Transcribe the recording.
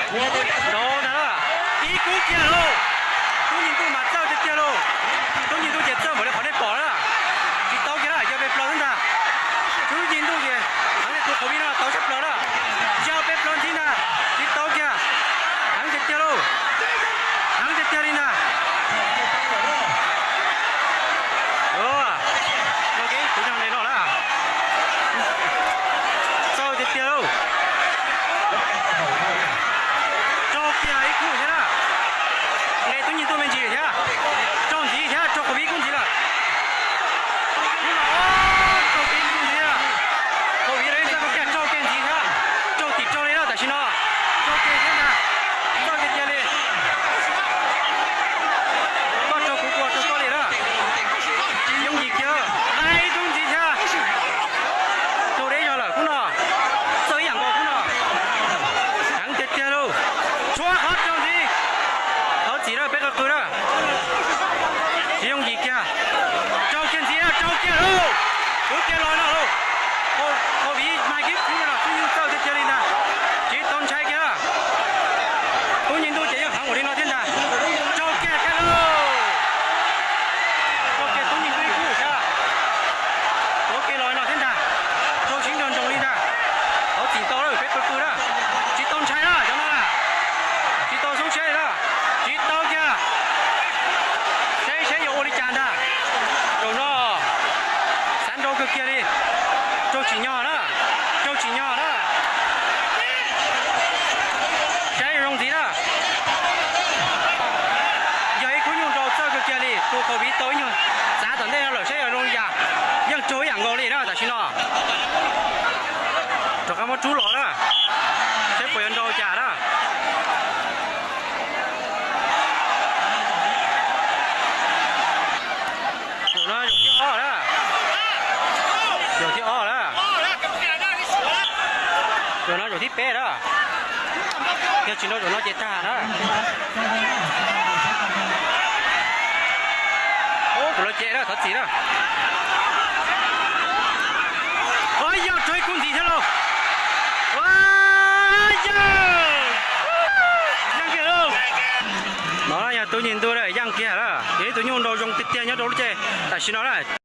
Nrov ntag na. Ib kub kiag lauj. Tub Nyiag Ntuj mas txawj tiag tiag lauj. Tub Nyiag Ntuj ces txawj npaum li qhov nej pom na. Tsis tau kiag na, yog peb plaws xwb ntag. Tub Nyiag Ntuj ces heev li, tus qhov vij no tau tshaj plaws na. Yog peb plaws ntxiv ntag, tsis tau kiag. Heev tiag tiag lauj. Heev tiag tiag li ntag. Ua, no kev kuv yog nqe no na. Txawj tiag tiag lauj. Raug kiag ib kub thiab na. Nqe Tub Nyiag Ntuj me ntsis thiab. Raug ntxiv thiab, raug qhov vij kub ntxiv lawm. Kub no, raug qhov vij kub ntxiv. Qhov vij los ib txoj kub kiag raug kiag ntxiv thiab. Raug tim raug li na tam sim no. Raug kiag thiab ntag. Txawj tiag tiag li. Koj raug kuv, kuv raug koj li na. Tsis yooj yim kiag. Nqa ib kub ntxiv thiab. Raug deb zog lawm kub no. Txawj ib yam nkaus kub no. Heev tiag tiag lauj. Tshuav qhov raug ntxiv. Thov txim na, peb qw qw na. Tsis yooj yim kiag. Raug kiag ntxiv na, raug kiag lauj. Kwv kiag los no lauj. Qhov vij mas kib txiv los Tub Nyiag Ntuj txawj tiag tiag li ntag. Tsis tau ntshai kiag. Tub Nyiag Ntuj ces yeej heev ua li no thiab ntag. Raug kiag thiab lauj. Raug kiag Tub Nyiag Ntuj ib kub thiab. Kwv kiag los no thiab ntag. Raug sib nrog nroos li ntag. Thov txim ntau lawm, peb qw qw na. Tsis tau ntshai na cov no na. Tsis tau xoob siab li na. Tsis tau kiag. Saib saib yuav ua li cas ntag. Zaum no xav nrau kawg kiag li. Raug tsim nyog na. Raug tsim nyog na. Saib zoo ntxiv na. Yog ib khub nyuj nrau txawj kawg kiag li, tus qhov vij tau ib nyuag txav tom ntej no lawm saib yog zoo li cas. Yeej raug ib yam nkaus li na tam sim no. Rov qab muab rub los na. Saib puas yuav nrau cas na. Zaum no zaum thib ob na. Zaum thib ob na. Zaum no zaum thib peb na. Yog tsis nrau zaum no ces tag na. Ub, kuv lawv cem na, thov txim na. Ua yog raug ib kub ntxiv thiab lauj. Ua yog, yeej kiag lauj. No yog Tub Nyiag Ntuj na, yeej kiag na. Yog ib tug nyuj nrau zoo tiag tiag nyob rau lub caij tam sim no na.